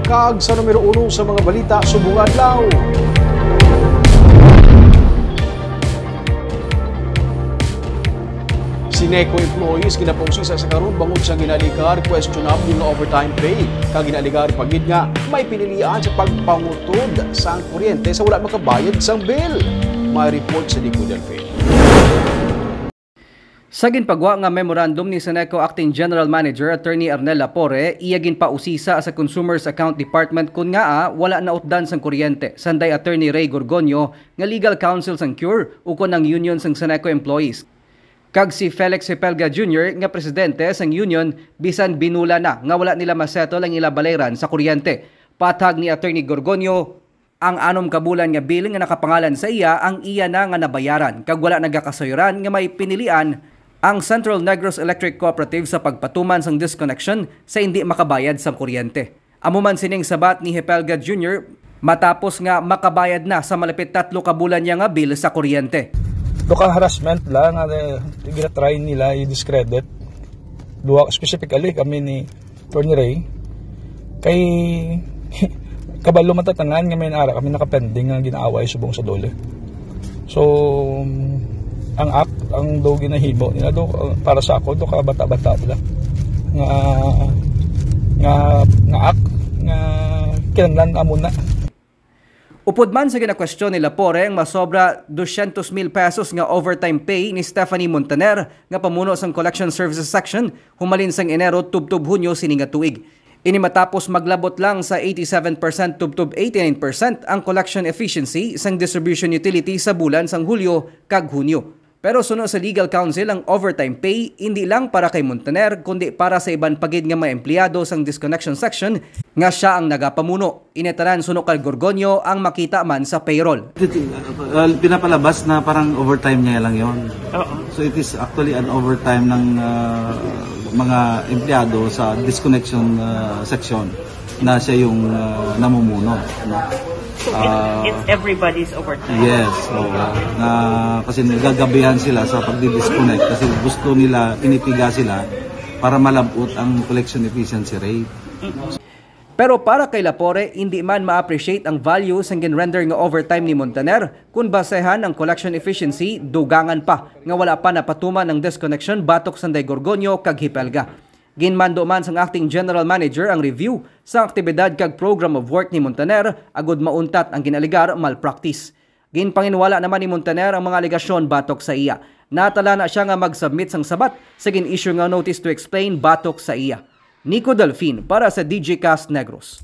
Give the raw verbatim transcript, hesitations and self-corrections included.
Kag sa numero uno sa mga balita subong adlaw. Sineco employees ginapausisa sa karon bangod sa ginaligar questionable nga overtime pay, kag ginaligar pa gid nga may pinilian sa pagpangutod sang kuryente sa wala makabayad sang bill. May report sa Nico Delfin. Sa ginpagwa nga memorandum ni Seneco Acting General Manager Attorney Arnel Lapore, iya ginpausisa sa Consumers Account Department kon ngaa wala nautdan sang kuryente, sanday Attorney Ray Gorgonio nga legal counsel sang CURE ukon ang union sang Seneco employees, kag si Felix Hipelga Junior nga presidente sang union, bisan binula na nga wala nila masettle ang ila balayran sa kuryente. Patag ni Attorney Gorgonio, ang anom ka bulan nga bill nga nakapangalan sa iya ang iya na nga nabayaran, kag wala nagakasayuran nga may pinilian ang Central Negros Electric Cooperative sa pagpatuman sang disconnection sa indi makabayad sang kuryente. Amo man sining sabat ni Hipelga Junior matapos nga makabayad na sa malapit tatlo ka bulan niya nga bill sa kuryente. Duka harassment lang, ano, ginatry nila i-discredit. Duha, specifically, kami ni Attorney Ray, kay kabalo man ta tanan nga may naara kami nakapending nga ginaaway subong sa DOLE. So, ang act, ang do ginahimo nila do, uh, para sa ako, do ka bata-bata nila nga, nga, nga act nga kinahanglan amo na. Upod man sa ginakwestiyon ni Lapore ang masobra dosyentos mil pesos nga overtime pay ni Stephanie Montaner nga pamuno sang Collection Services Section humalin sang Enero tubtob Hunyo sini nga tuig. Ini matapos maglabot lang sa eighty-seven percent tubtob eighty-nine percent ang collection efficiency sang distribution utility sa bulan sang Hulyo kag Hunyo. Pero suno sa legal counsel, ang overtime pay indi lang para kay Montaner, kundi para sa iban pa gid nga mga empleyado sang disconnection section nga siya ang nagapamuno. Ini tanan suno kay Gorgonio ang makita man sa payroll. Uh, pinapalabas na parang overtime niya lang yon. Oo. So it is actually an overtime ng uh, mga empleyado sa disconnection uh, section na siya yung uh, namumuno. No? So, it, Ah, it's everybody's overtime. Yes, oo. Na, kasi nagagabihan sila sa pagdi-disconnect kasi gusto nila, pinipiga sila para malabot ang collection efficiency rate. Pero para kay Lapore, hindi man ma-appreciate ang value sang gin-render nga overtime ni Montaner kun basehan ang collection efficiency, dugangan pa nga wala pa napatuman ang disconnection batok sanday Gorgonio kag Hipelga. Ginmando man sang acting general manager ang review sa aktibidad kag program of work ni Montaner agud mauntat ang gin-alegar malpractice. Ginpanginwala naman ni Montaner ang mga alegasyon batok sa iya. Natala na siya nga mag-submit sang sabat sa gin-issue nga notice to explain batok sa iya. Nico Delfin para sa D J Cast Negros.